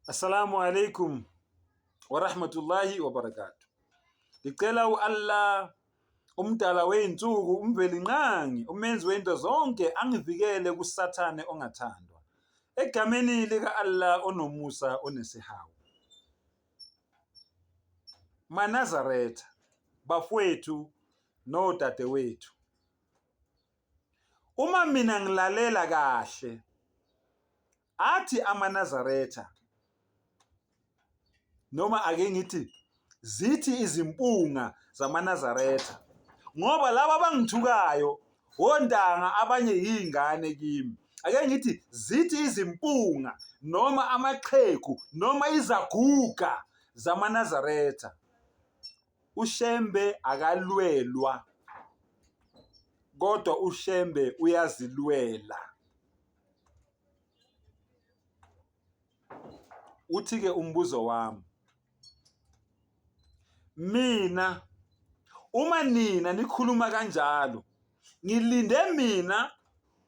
Assalamu alaikum wa rahmatullahi wa barakatuh. Ngicela u-Allah umdala wey'nsuku uMvelinqangi umenzi wento zonke angivikele kuSathane ongathandwa. Egameni lika-Allah onomusa onesihawu. MaNazaretha, bafowethu nodadewethu. Uma mina ngilalela kahle Athi amaNazaretha noma ake ngithi zithi izimpunga zamaNazaretha ngoba laba abangithukayo wontanga abanye yingane kimi ake ngithi zithi izimpunga noma amaxhegu noma izaguga zamaNazaretha uShembe akalwelwa kodwa uShembe uyazilwela. Uthi-ke umbuzo wami, mina uma nina nikhuluma kanjalo, ngilinde mina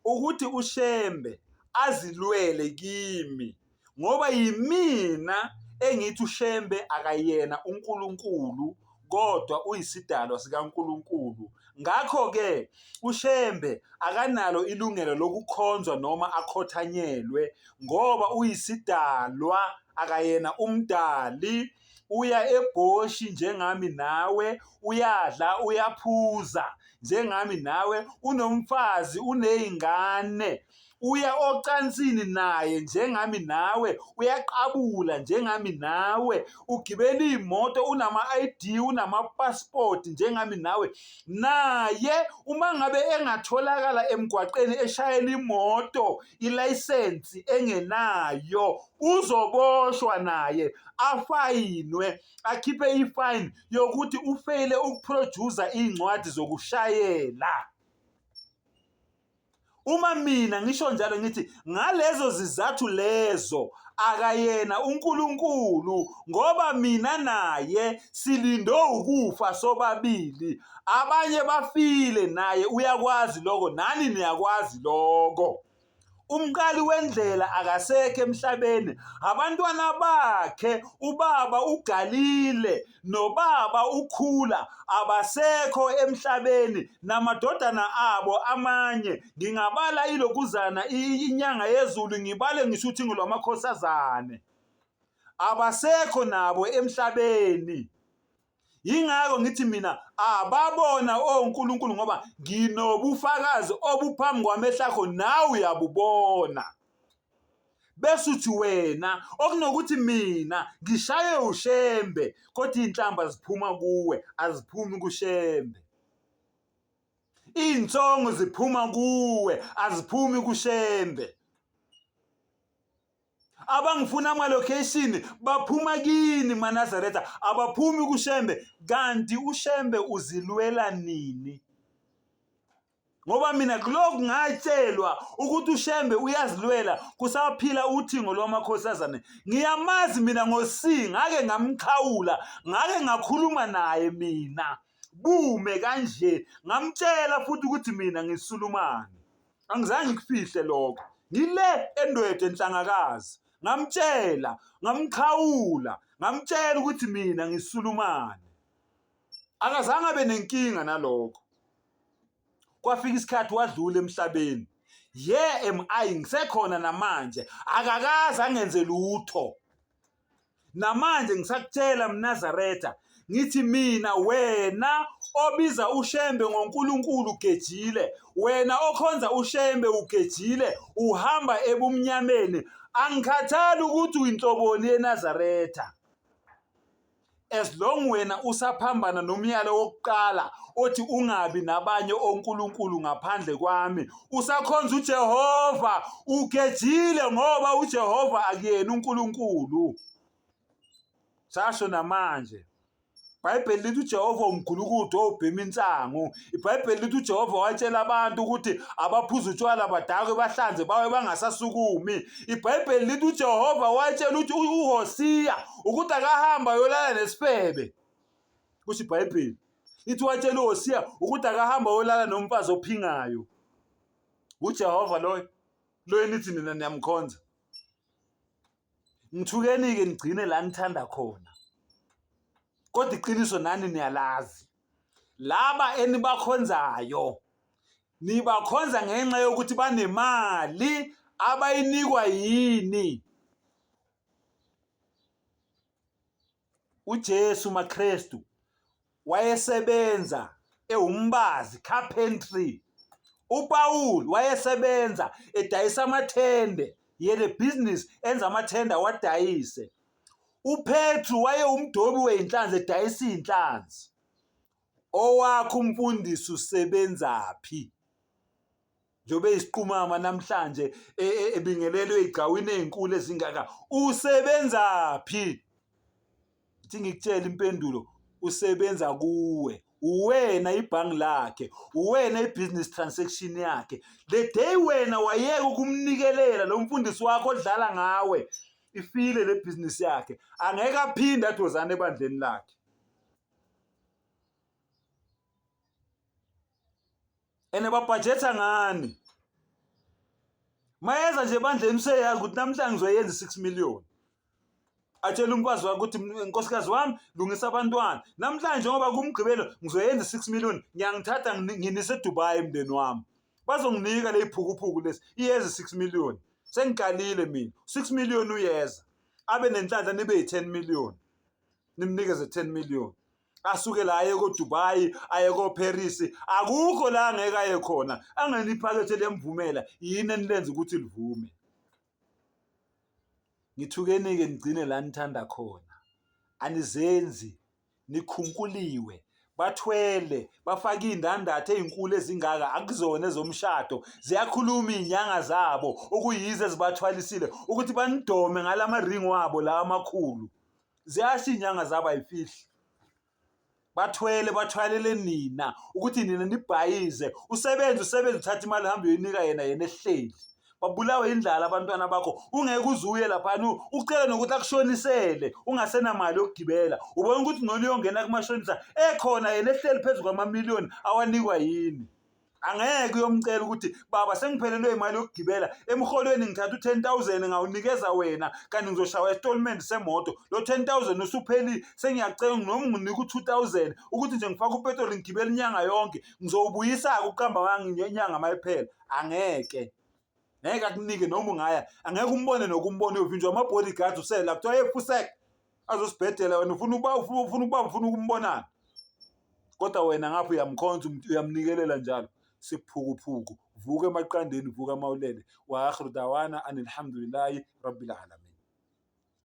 ukuthi uShembe azilwele kimi ngoba yimina engithi uShembe akayena uNkulunkulu kodwa uyisidalwa sikaNkulunkulu. Ngakho-ke uShembe akanalo ilungelo lokukhonzwa noma akhothanyelwe ngoba uyisidalwa akayena umdali. Uya ebhoshi njengami nawe, uyadla uyaphuza njengami nawe, unomfazi uney'ngane. Uya ocansini naye njengami nawe, uyaqabula njengami nawe, ugibela iy'moto unama-I_D, unama-passport njengami nawe. Naye uma ngabe engatholakala emgwaqeni eshayela imoto ilayisensi engenayo, uzoboshwa naye afayinwe, akhiphe i-fine yokuthi ufeyile ukuphrojuza iy'ncwadi zokushayela. Uma mina ngisho njalo ngithi ngalezo zizathu lezo akayena uNkulunkulu ngoba mina naye silinde ukufa sobabili. Abanye bafile naye uyakwazi lokho nani niyakwazi lokho. Umqali wendlela akasekho emhlabeni, abantwana bakhe ubaba uGalile nobaba uKhula abasekho emhlabeni namadodana abo amanye ngingabala ilokuzana inyanga yezulu ngibale ngisho uthingo lwamakhosazane abasekho nabo emhlabeni. Yingakho ngithi mina ababona oNkulunkulu ngoba nginobufakazi obuphambi kwamehlo akho nawe uyabubona. Bese uthi wena okunokuthi mina ngishaye uShembe kodwa iy'nhlamba ziphuma kuwe aziphumi kuShembe. Iy'nsongo ziphuma kuwe aziphumi kuShembe. Abangifuna ama-location baphuma kini maNazaretha, abaphumi kuShembe. Kanti uShembe uzilwela nini? Ngoba mina kulokhu ngatshelwa ukuthi uShembe uyazilwela kusaphila uthingo lwamakhosazane. Ngiyamazi mina ngo-C, ngake ngamxhawula, ngake ngakhuluma naye mina bume kanje, ngamtshela futhi ukuthi mina ngisulumane. Angizange ngikufihle lokho. Ngile eNdwedwe eNhlangakazi. Ngamtshela, ngamxhawula, ngamtshela ukuthi mina ngisulumane. Akazange abe nenkinga nalokho. Kwafika isikhathi wadlula emhlabeni. Ye am I ngisekhona namanje akakaze angenze lutho. Namanje ngisakutshela mNazaretha ngithi mina wena obiza uShembe ngoNkulunkulu ugejile, wena okhonza uShembe ugejile, uhamba ebumnyameni. Angikhathali ukuthi uyinhloboni yeNazaretha. As long wena usaphambana nomyalo wokuqala othi ungabi nabanye onkulunkulu ngaphandle kwami, usakhonza uJehova, ugejile ngoba uJehova akuyena uNkulunkulu. Sasho namanje. IBhayibheli lithi uJehova umgulukudu owubhema insangu. IBhayibheli lithi uJehova watshela abantu ukuthi abaphuza utshwala badakwe bahlanze bawe bangasasukumi. IBhayibheli lithi uJehova watshela ukuthi uHosiya ukuthi akahamba ayolala nesifebe. Kusho iBhayibheli. Lithi watshela uHosiya ukuthi akahamba ayolala nomfazi ophingayo. UJehova loyo, loyo nithi nina niyamkhonza. Ngithukeni-ke nigcine la nithanda khona, kodwa iqiniso nani niyalazi. Laba enibakhonzayo nibakhonza ngenxa yokuthi banemali abayinikwa yini. UJesu maKristu wayesebenza ewumbazi, carpentry. UPawulu wayesebenza edayisa amathende, yele business enza amathende awadayise. UPetru wayewumdobi wey'nhlanzi edayisa iy'nhlanzi. Owakho umfundisi usebenzaphi? Njengoba eyisiqumama namhlanje e, e, ebingelelwe ey'gcawini ey'nkulu ezingaka, usebenzaphi? Ithi ngikutshele impendulo, usebenza kuwe. Uwena ibhangi lakhe, uwena i-business transaction yakhe. The day wena wayeka ukumnikelela lo mfundisi wakho odlala ngawe, ifile le business yakhe. Angeke aphinde athi wozani ebandleni lakhe. Ene babhajetha ngani? Mayeza nje ebandleni useyazi ukuthi namhlanje ngizoyenza i-6 million. Atshela umfazi wakhe ukuthi nkosikazi wami lungisa abantwana. Namhlanje njengoba kumgqibelo ngizoyenza i-6 million, ngiyangithatha nginise eDubai emndeni wami. Bazonginika le phukuphuku lesi. Iyeza i-6 million. Sengikalile mina. 6 million uyeza. Abe nenhlanhla nibe yi-10 million. Nimnikeze 10 million. Asuke la aye ko-Dubai, aye ko-Paris, akukho la angeke aye khona. Angene iphakethe liyamvumela, yini enilenza ukuthi livume? Ngithukeni-ke nigcine la nithanda khona. Anizenzi, nikhunkuliwe, bathwele, bafake iy'ndandatho ey'nkulu ezingaka, akuzona ezomshado. Ziyakhuluma iy'nyanga zabo, okuyizo ezibathwalisile, ukuthi banidome ngalama ringi wabo la amakhulu. Ziyasho iy'nyanga zabo ayifihli. Bathwele bathwalele nina ukuthi nina nibhayize. Usebenze usebenze uthathe imali uhambe uyoyinika yena yena ehleli. Babulawe indlala abantwana bakho ungeke uze uye laphana ucele nokuthi akushonisele ungasenamali yokugibela. Ubona ukuthi ngcono uyongena kumashonisa ekhona yena ehleli phezu kwamamiliyoni awanikwa yini. Angeke uyomcela ukuthi baba sengiphelelwe imali yokugibela emholweni ngithatha u-10 000 ngawunikeza wena kanti ngizoshawa isitolimende semoto lo 10 000 usuphelile sengiyacela noma nginika u-2 000 ukuthi nje ngifake upetroli ngigibele inyanga yonke ngizowubuyisa-ke ukuqamba amanga inyanga uma iphela. Angeke, ngeke akunike noma ungaya, angeke umbone nokumbona uyovinjwa ama-bodyguards usela kuthiwa hey fusek azosibhedela wena ufuna ukuba ufuna ukuba ufuna ukumbonana kodwa wena ngapha uyamkhonza uyamnikelela njalo. Siphukuphuku, vuka emaqandeni, vuka mawulele. Wa akhiru dawana anilhamdulillahi rabbil alamin.